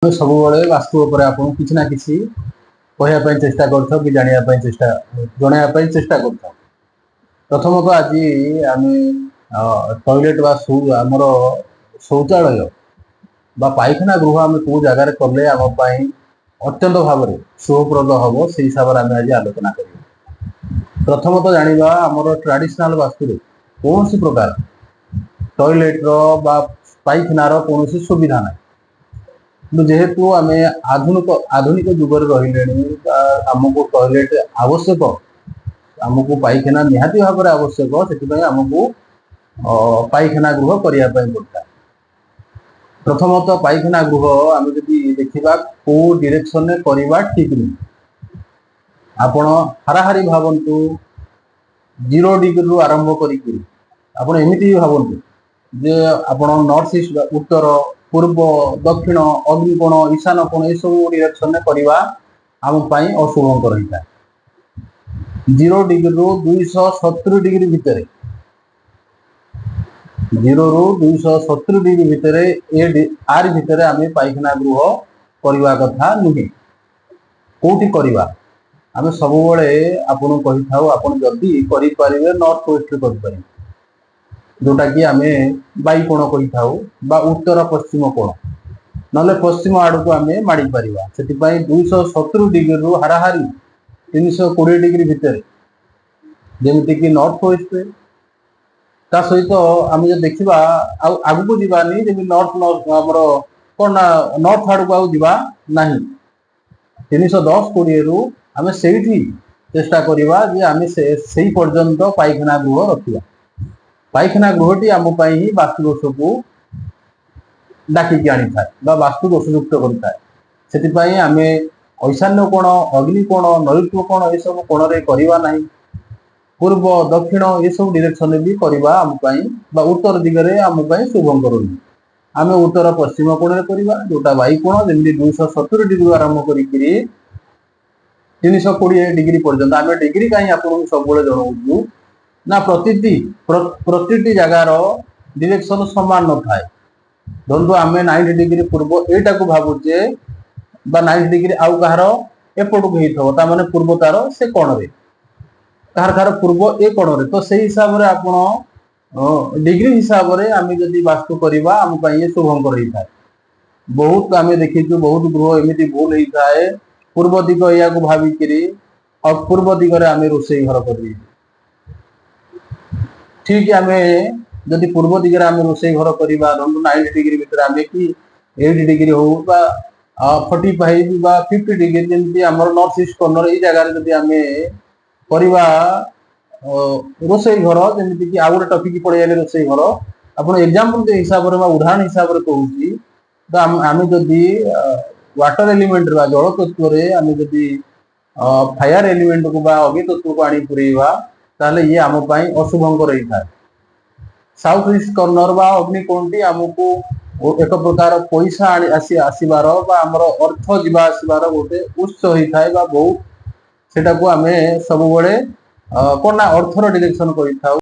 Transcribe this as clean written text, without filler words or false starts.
ଆମେ ସବୁବେଳେ ବାସ୍ତୁ ଉପରେ ଆପଣଙ୍କୁ କିଛି ନା କିଛି କହିବା ପାଇଁ ଚେଷ୍ଟା କରିଥାଉ କି ଜାଣିବା ପାଇଁ ଚେଷ୍ଟା, ଜଣାଇବା ପାଇଁ ଚେଷ୍ଟା କରିଥାଉ। ପ୍ରଥମତଃ ଆଜି ଆମେ ଟଏଲେଟ ବା ଆମର ଶୌଚାଳୟ ବା ପାଇଖାନା ଗୃହ ଆମେ କୋଉ ଜାଗାରେ କଲେ ଆମ ପାଇଁ ଅତ୍ୟନ୍ତ ଭାବରେ ଶୁଭପ୍ରଦ ହବ, ସେଇ ହିସାବରେ ଆମେ ଆଜି ଆଲୋଚନା କରିବା। ପ୍ରଥମତଃ ଜାଣିବା, ଆମର ଟ୍ରାଡିସନାଲ ବାସ୍ତୁରେ କୌଣସି ପ୍ରକାର ଟଏଲେଟର ବା ପାଇଖାନାର କୌଣସି ସୁବିଧା ନାହିଁ। କିନ୍ତୁ ଯେହେତୁ ଆମେ ଆଧୁନିକ ଆଧୁନିକ ଯୁଗରେ ରହିଲେଣି ବା ଆମକୁ ଟଏଲେଟ ଆବଶ୍ୟକ, ଆମକୁ ପାଇଖାନା ନିହାତି ଭାବରେ ଆବଶ୍ୟକ, ସେଥିପାଇଁ ଆମକୁ ପାଇଖାନା ଗୃହ କରିବା ପାଇଁ ପଡ଼ିଥାଏ। ପ୍ରଥମତଃ ପାଇଖାନା ଗୃହ ଆମେ ଯଦି ଦେଖିବା, କୋଉ ଡିରେକ୍ସନରେ କରିବା ଠିକ ନୁହେଁ। ଆପଣ ହାରାହାରି ଭାବନ୍ତୁ, 0 ଡିଗ୍ରୀରୁ ଆରମ୍ଭ କରିକି ଆପଣ ଏମିତି ବି ଭାବନ୍ତୁ ଯେ ଆପଣ ନର୍ଥ ଇଷ୍ଟ, ଉତ୍ତର, ପୂର୍ବ, ଦକ୍ଷିଣ, ଅଗ୍ନିକୋଣ, ଈଶାନ କୋଣ, ଏସବୁ ଡିରେକ୍ସନରେ କରିବା ଆମ ପାଇଁ ଅଶୁଭଙ୍କର ହେଇଥାଏ। 0 ଡିଗ୍ରୀରୁ 270 ଡିଗ୍ରୀ ଭିତରେ, 0ରୁ 270 ଡିଗ୍ରୀ ଭିତରେ, ଆରି ଭିତରେ ଆମେ ପାଇଖାନା ଗୃହ କରିବା କଥା ନୁହେଁ। କୋଉଠି କରିବା? ଆମେ ସବୁବେଳେ ଆପଣଙ୍କୁ କହିଥାଉ, ଆପଣ ଯଦି କରିପାରିବେ ନର୍ଥ ୱେଷ୍ଟରେ କରିପାରିବେ, ଯୋଉଟା କି ଆମେ ବାୟୁ କୋଣ କହିଥାଉ ବା ଉତ୍ତର ପଶ୍ଚିମ କୋଣ, ନହେଲେ ପଶ୍ଚିମ ଆଡକୁ ଆମେ ମାଡ଼ି ପାରିବା। ସେଥିପାଇଁ 270 ଡିଗ୍ରୀରୁ ହାରାହାରି 320 ଡିଗ୍ରୀ ଭିତରେ, ଯେମିତିକି ନର୍ଥ ୱେଷ୍ଟରେ। ତା ସହିତ ଆମେ ଯଦି ଦେଖିବା, ଆଉ ଆଗକୁ ଯିବାନି, ଯେମିତି ନର୍ଥ ନର୍ଥ ଆମର କଣ ନା ନର୍ଥ ଆଡକୁ ଆଉ ଯିବା ନାହିଁ। 310 20ରୁ ଆମେ ସେଇଠି ଚେଷ୍ଟା କରିବା ଯେ ଆମେ ସେଇ ପର୍ଯ୍ୟନ୍ତ ପାଇଖାନା ଗୃହ ରଖିବା। ପାଇଖାନା ଗୃହଟି ଆମ ପାଇଁ ହିଁ ବାସ୍ତୁ ଦୋଷକୁ ଡାକିକି ଆଣିଥାଏ ବା ବାସ୍ତୁ ଦୋଷଯୁକ୍ତ କରିଥାଏ। ସେଥିପାଇଁ ଆମେ ଐଶାନ୍ୟ କୋଣ, ଅଗ୍ନି କୋଣ, ନୈଋତ୍ୟ କୋଣ, ଏସବୁ କୋଣରେ କରିବା ନାହିଁ। ପୂର୍ବ, ଦକ୍ଷିଣ ଏସବୁ ଡିରେକ୍ସନରେ ବି କରିବା ଆମ ପାଇଁ ବା ଉତ୍ତର ଦିଗରେ ଆମ ପାଇଁ ଶୁଭଙ୍କର ନୁହେଁ। ଆମେ ଉତ୍ତର ପଶ୍ଚିମ କୋଣରେ କରିବା, ଯୋଉଟା ବାୟୁ କୋଣ, ଯେମିତି 270 ଡିଗ୍ରୀ ଆରମ୍ଭ କରିକିରି 320 ଡିଗ୍ରୀ ପର୍ଯ୍ୟନ୍ତ। ଆମେ ଡିଗ୍ରୀ କାହିଁ ଆପଣଙ୍କୁ ସବୁବେଳେ ଜଣାଉଛୁ ନା ପ୍ରତିଟି ଜାଗାର ଡିରେକ୍ସନ ସମାନ ନଥାଏ। ଧରନ୍ତୁ ଆମେ 90 ଡିଗ୍ରୀ ପୂର୍ବ ଏଇଟାକୁ ଭାବୁଛେ ବା 90 ଡିଗ୍ରୀ ଆଉ କାହାର ଏପଟକୁ ହେଇଥିବ, ତା ମାନେ ପୂର୍ବ ତାର ସେ କୋଣରେ, କାହାର କାହାର ପୂର୍ବ ଏ କୋଣରେ। ତ ସେଇ ହିସାବରେ ଆପଣ ଡିଗ୍ରୀ ହିସାବରେ ଆମେ ଯଦି ବାସ୍ତୁ କରିବା, ଆମ ପାଇଁ ଏ ଶୁଭଙ୍କର ହେଇଥାଏ। ବହୁତ ଆମେ ଦେଖିଛୁ, ବହୁତ ଗୃହ ଏମିତି ଭୁଲ ହେଇଥାଏ। ପୂର୍ବ ଦିଗ ଏହାକୁ ଭାବିକିରି ଆଉ ପୂର୍ବ ଦିଗରେ ଆମେ ରୋଷେଇ ଘର କରିଦେଇଛୁ। ଠିକ, ଆମେ ଯଦି ପୂର୍ବ ଦିଗରେ ଆମେ ରୋଷେଇ ଘର କରିବା, ଧରନ୍ତୁ 90 ଡିଗ୍ରୀ ଭିତରେ ଆମେ କି 80 ଡିଗ୍ରୀ ହଉ ବା 45 ବା 50 ଡିଗ୍ରୀ, ଯେମିତି ଆମର ନର୍ଥ ଇଷ୍ଟ କର୍ଣ୍ଣର, ଏଇ ଜାଗାରେ ଯଦି ଆମେ କରିବା ରୋଷେଇ ଘର, ଯେମିତି କି ଆଉ ଗୋଟେ ଟପିକ ପଳେଇ ରୋଷେଇ ଘର, ଆପଣ ଏକ୍ଜାମ୍ପଲ ହିସାବରେ ବା ଉଦାହରଣ ହିସାବରେ କହୁଛି ତ ଆମେ ଯଦି ୱାଟର ଏଲିମେଣ୍ଟ ବା ଜଳ ତତ୍ଵରେ ଆମେ ଯଦି ଫାୟାର ଏଲିମେଣ୍ଟକୁ ବା ଅଗ୍ନି ତତ୍ଵକୁ ଆଣି ପୁରେଇବା, ତାହେଲେ ଇଏ ଆମ ପାଇଁ ଅଶୁଭଙ୍କର ହେଇଥାଏ। ସାଉଥ ଇଷ୍ଟ କର୍ଣ୍ଣର ବା ଅଗ୍ନି କୋଣଟି ଆମକୁ ଏକ ପ୍ରକାର ପଇସା ଆଣି ଆସିବାର ବା ଆମର ଅର୍ଥ ଯିବା ଆସିବାର ଗୋଟେ ଉତ୍ସ ହେଇଥାଏ ବା ବହୁତ ସେଟାକୁ ଆମେ ସବୁବେଳେ କଣ ନା ଅର୍ଥର ଡିରେକ୍ସନ କରିଥାଉ।